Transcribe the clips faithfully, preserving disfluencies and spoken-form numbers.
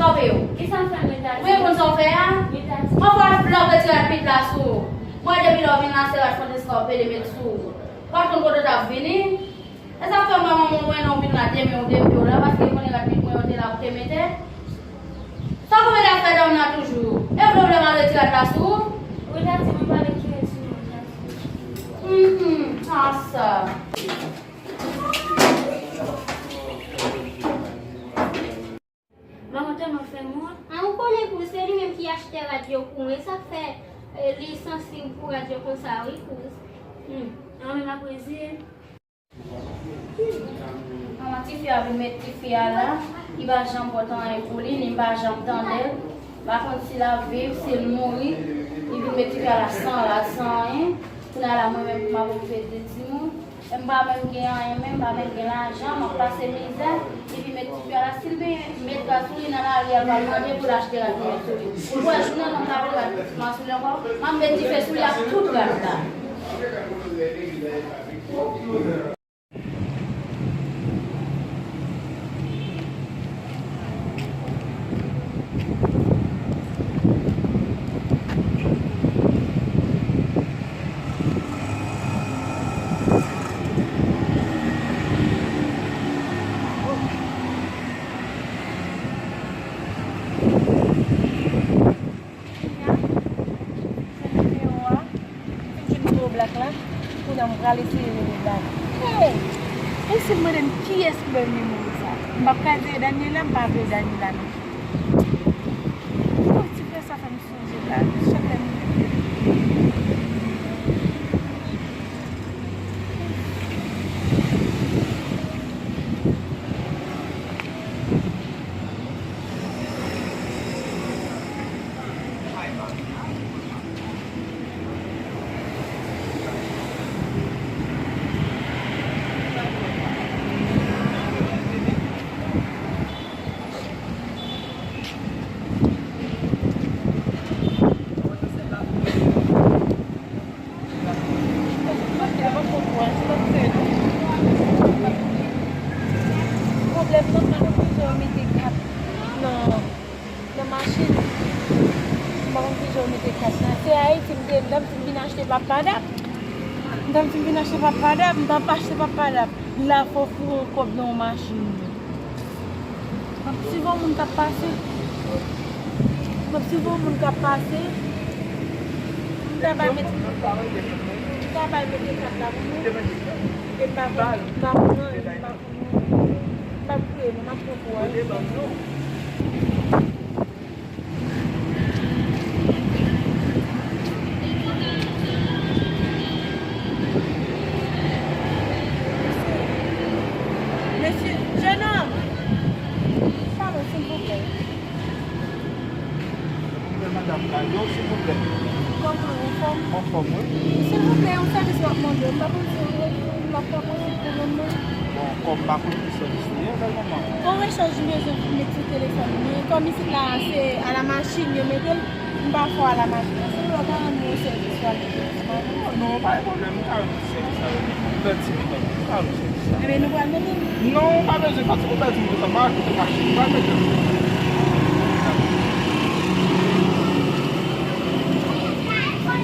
Stòpe yo. Kisa m fè mwen ta di? Mwen konn sa w fè a? Mwen ta di. Mwen fò l flòp retire rad pit la sou ou. Mwen depi lè w vin la se rad fòt eskanpe li met sou ou. Ou pa t konn kote w t ap vini? E sa k fè mwen manman w wè nan w vin la demen w depi w la paske konnen rad pit mwen yo te la pou te mete. Sa w konn mete afè dam nan toujou? E w vle w vle m al retire rad la sou ou? Ou ta di mwen pa vle kite sou mwen ta di. Hum, hum, a sa. Manman tèlman fè m wont. A, ou konnen kouz, se li menm ki achte rad yo pou mwen. Sa k fè, eh, li sansib pou rad yo konsa, wi, kouz. Hmm. An menm aprezi. Manman tifi a vin met tifi a la, li pa janm pot anyen pou li, ni m pa janm tande l. M pa konn si l ap viv, si l mouri. Li vin met tifi a la san rad, san anyen. Kounye a la, mwen menm pou m ap okipe de timoun. E m pa menm gen anyen menm, m pa menm gen lajan, m ap pase mizè, epi met tifi a la, si l benyen, met rad sou li nan lari a, l pral mande pou l achte rad pou met sou li. Ou kwè jounen nan m ta vle rad pou ti masouli ankò, m ap met dife sou li ak tout rad la. Kounye a, se nimewo a, m fin jwenn nimewo Black la, kounye a m pral eseye rele Black. Hey! E si l mande m kiyès ki ban m nimewo sa? M p ap ka di e Daniela, m pa vle Daniela non. Oh, ti frè sa fè m sonje Black. Chak lè m Pwoblèm nan, m pa konn kijan yo mete kat nan, nan machin. M pa konn kijan yo mete kat la. Se Ayiti m te ye, m t ap fin vin achte pap padap. M t ap fin vin achte pap padap, m t ap achte pap padap. La fò foure kòb nan yon machin. M ap swiv yon moun k ap pase. M ap swiv yon moun k ap pase. M ta ba l mete, m ta ba l mete kat la pou nou. E m pa konn, m pa konn anyen, m pa konn anyen. M p ap kriye non, m ap pran kou a wi. Mesye, jennonm! Padon, silvouplè. Silvouplè, madanm, la, non, silvouplè. Kòman, anfòm? Anfòm, wi. Silvouplè, yon sèvis m ap mande w. M pa konn si w, m ap pran konsi pou moun mwen. Bon, kòm m pa konn ki sèvis li ye, bèl manman. Gon rechaj m bezwen pou m met sou telefòn mwen. Kòm isit la, se alamachin yo mete l, m pa fò alamachin. Si w wè w ta rann mwen yon sèvis, w al mete l sou machin. Non, non, pa gen pwoblèm, m ka rann ou sèvis la, wi. Pèdi ti minit, m ka rann ou sèvis la. Ebyen, nou pral mete l? Non, ou pa bezwen fatige, ou pèdi m konsa, m pa koute machin, m pral mete l.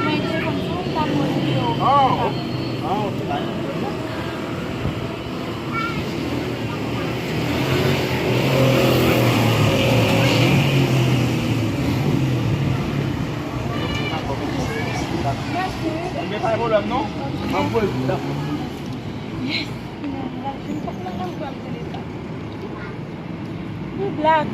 Mwen telefòn sou ou, m ta pran nimewo w. Ah, ok. Ah, ok, pa gen pwoblèm, non. Mèsi. Men pa gen pwoblèm, non. Mwen voye l, dakò. Yes. Black, vin pa nan anba m telefòn. Wi, Black.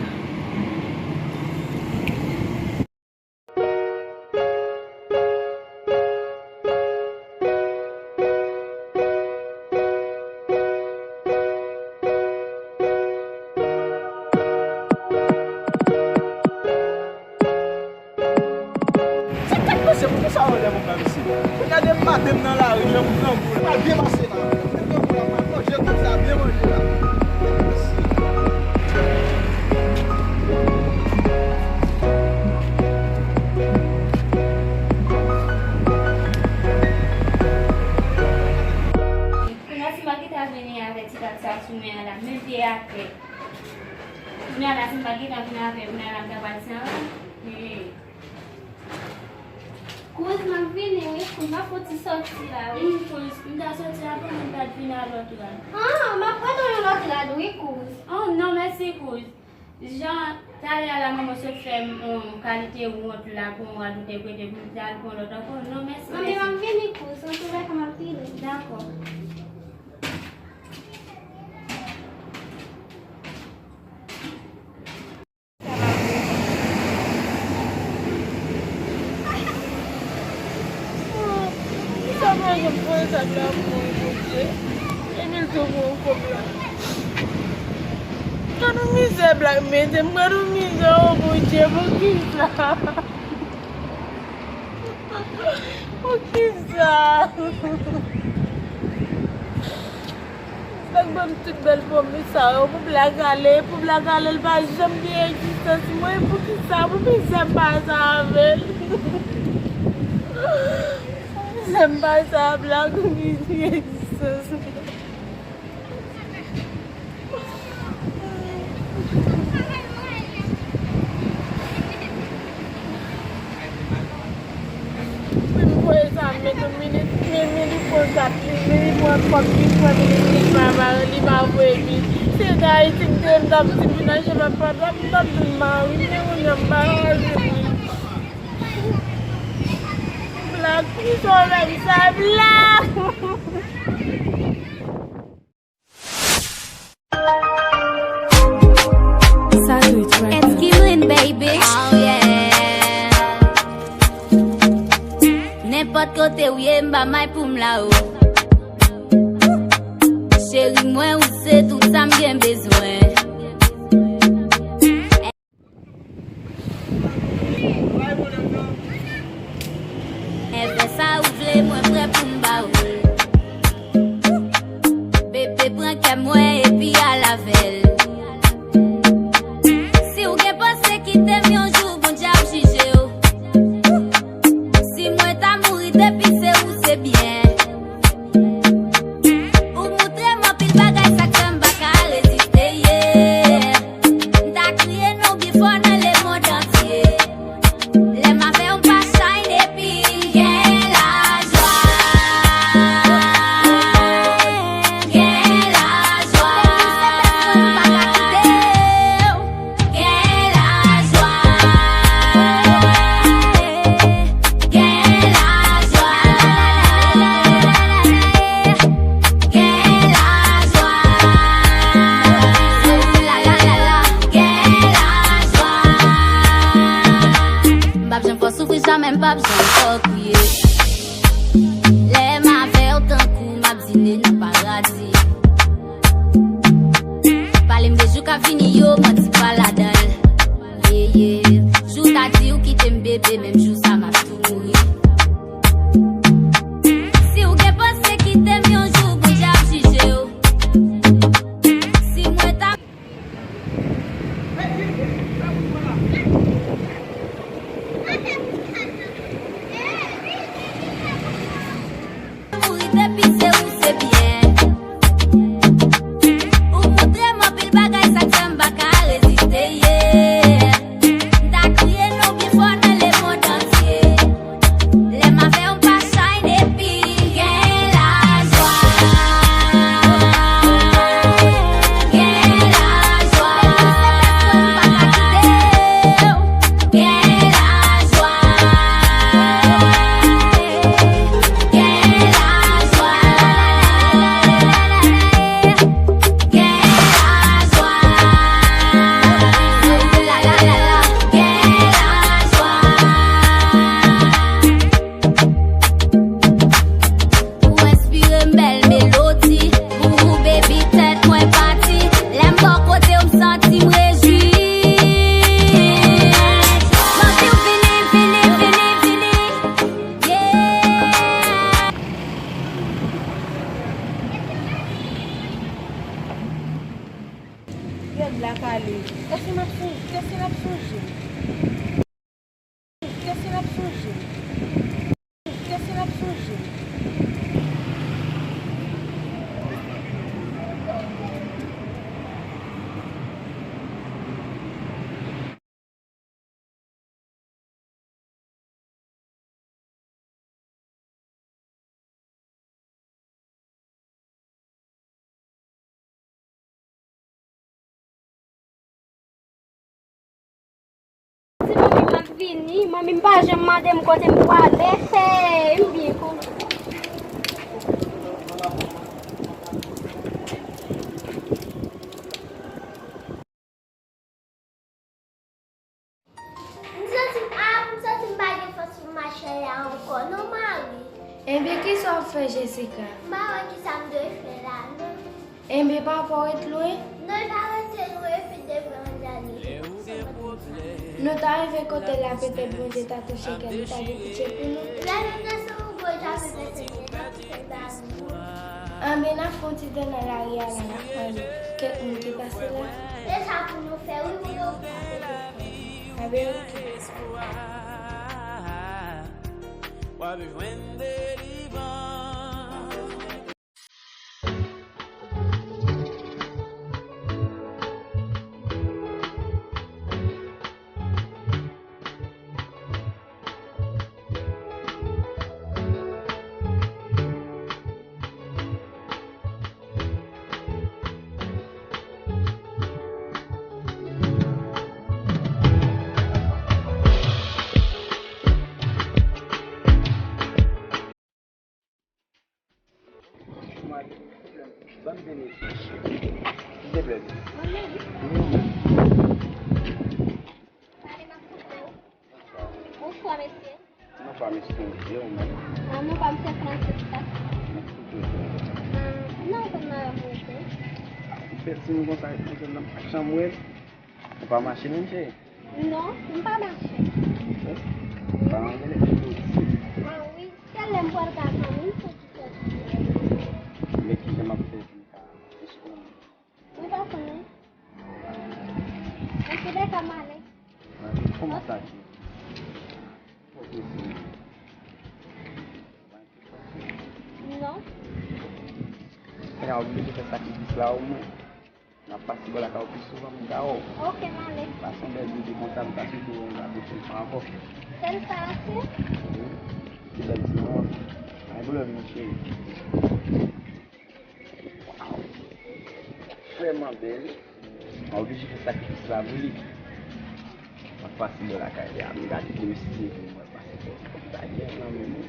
Sa k ap pase? Poukisa w anlè moun nan, mesye? Kounye a depi maten m nan lari, jan m grangou la. Pa depase la. Mwen grangou la, m pa manje, konsa byen manje la. Kounye a si m pa gentan vini avè ti kat sa sou men an la, men pye atè. Kounye a la si m pa Ka vin avè m la, la m ta pral san. Hey. Kouz, m ap vini, wi, kouz, m ap fouti soti la, wi. Hmm, kouz, m ta soti avan, m pa t vin a lòt rad. Ah, m ap prete w yon lòt rad, wi, kouz. Oh, non, mèsi, kouz. Jan talè a la, manman sot fè m yon kalite wont la pou yon rad ou te prete pou m te al pran lòt ankò. Non, mèsi, mèsi. Manmi, m ap vini, kouz. Antoulèka, m ap vini. Dakò. Sa pa janm voye zam la pou mwen, Bondye. Emil tou pran kòb la. Gad yon mizè Black mete m, gad yon mizè, o Bondye, poukisa? Poukisa? Black ban m tout bèl pwomès sa yo pou Black ale, pou Black ale, l pa janm gen egzistans mwen. Poukisa? Pou mizè m pase avè l? Pou mizè m pase a Black, pou egzistans mwen. Mwen voye sa, men yon minit, men, men li pran kat li, men li pran kòb li, pran minit, li pa, li pa voye bil. Se nan Ayiti m te ye, m t ap di menaje m ap pale, m t ap di l mari, men kounye a m pa raje li. Black, ki sou menm sa, Black? Sa tou trap. It's Kimlin, baby. Oh, yeah. Nenpòt kote w ye, m ba may pou m la, o. Cheri mwen, ou se tout sa m gen bezwen. Fè sa ou vle, mwen prè pou m ba ou l. Bebe, pran kè mwen epi al avè l. Si w gen panse kite m yon jou, Bondye ap jije w. Si mwen ta mouri depi se ou, se byen. Ou moutre m anpil bagay, sa k fè m pa ka reziste, yeah. M ta kriye non w byen fò nan lemonn antye. Lè m avè w, m pa shine epi m gen lajwa. M gen lajwa. M pa ka kite w. Gen lajwa, gen lajwa, gen lajwa, gen lajwa. M p ap janm fè w soufri jamè, m p ap janm fè w kriye. Lè m avè w tankou m ap dine nan paradi. Pale m de jou k ap vini yo, manti pa ladan l. Yeah, yeah. Jou w ta di w kite m bebe, menm jou sa m ap tou mouri. Si w gen panse kite m yon jou, Bondye ap jije w. Si mwen ta Mouri depi se ou se byen. Ou moutre m anpil bagay, sa k fè m pa ka reziste, yeah. M ta kriye non w byen fò nan lemonn antye. Lè m avè w m pa shine epi m gen lajwa. Gen lajwa. M pa ka kite w. Gen lajwa, gen lajwa, gen lajwa, gen lajwa. Ou enspire m bèl melodi, pou ou, baby, tèt mwen pati. Lè m bò kote w, m santi m rejwi. M anvi w vini, vini, vini, vini. Yeah. Gad Black ale. Èske m ap sonje? Èske l ap sonje m? Èske l ap sonje m? Èske l ap sonje m? Vini, manmi m pa janm mande m kote m prale. Hey, m byen kontan. M santi m, a, m santi m pa gen fòs pou mache la ankò, non, Mari. Ebyen, kisa w ap fè, Jessica? M pa wè kisa m dwe fè la, non. Ebyen, papa w ret lwen? Non, li pa rete lwen, epi depi ann ale. Nou ta rive kote la, petèt Bondye ta touche kè l, li ta gen pitye pou nou. Lè nou te sou wout, Bondye ta fè pèsonn, li ta touche ba nou. Anben, n ap fè yon ti tan nan lari a la, n ap mande kèk moun ki pase la. Se sa pou nou fè, wi, wi, wi. Anben, oke. W ap jwenn delivrans. Ban m vini. Silvouplè. Bonswa, mesye. Non pa, mesye, ou menm. Ah, non pa, m se Francisca. Mwen koute ou. Ah, non, konn nan yon moto. Ou fè timoun konsa, ou fè nan chanm mwen. Ou pa mache menm, cheri? Non, m pa mache. Ou pa angle, ou di. Ah wi, kèl lè m pral ka zanmi m pou di tèt. Men kijan m ap fè pou m ka eskonn? Mwen pa konnen. Nan tout lè ka m ale. Kòman sa di? Non. Kònya w oblije fè sakrifis la omwen. N ap pase bò lakay ou pi souvan, m ka wè w. Oke, m ale. Pase yon bèl bebe konsa, m ka swiv ou yon gade tou ankò. Sèl sa, se? Wi. Ti bèl ti manman. Pa gen pwoblèm, non, cheri. Waw. Vrèman bèl. M oblije fè sakrifis la pou li. M ap pase bò lakay li a, m gade demen si Dye vle, m pral pase bò. Bagay nan men mwen.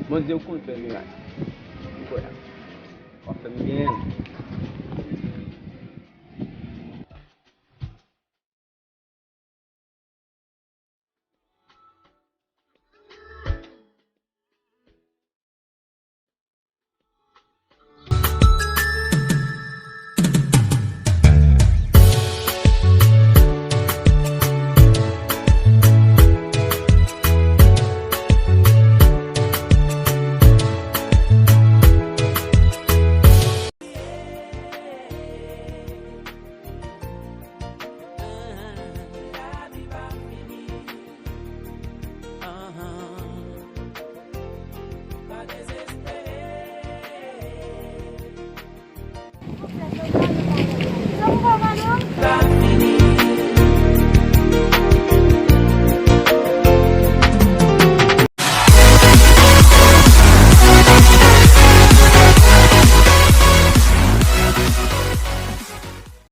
Bondye ou konn fè mirak. M kwè a. W ap fè m byen.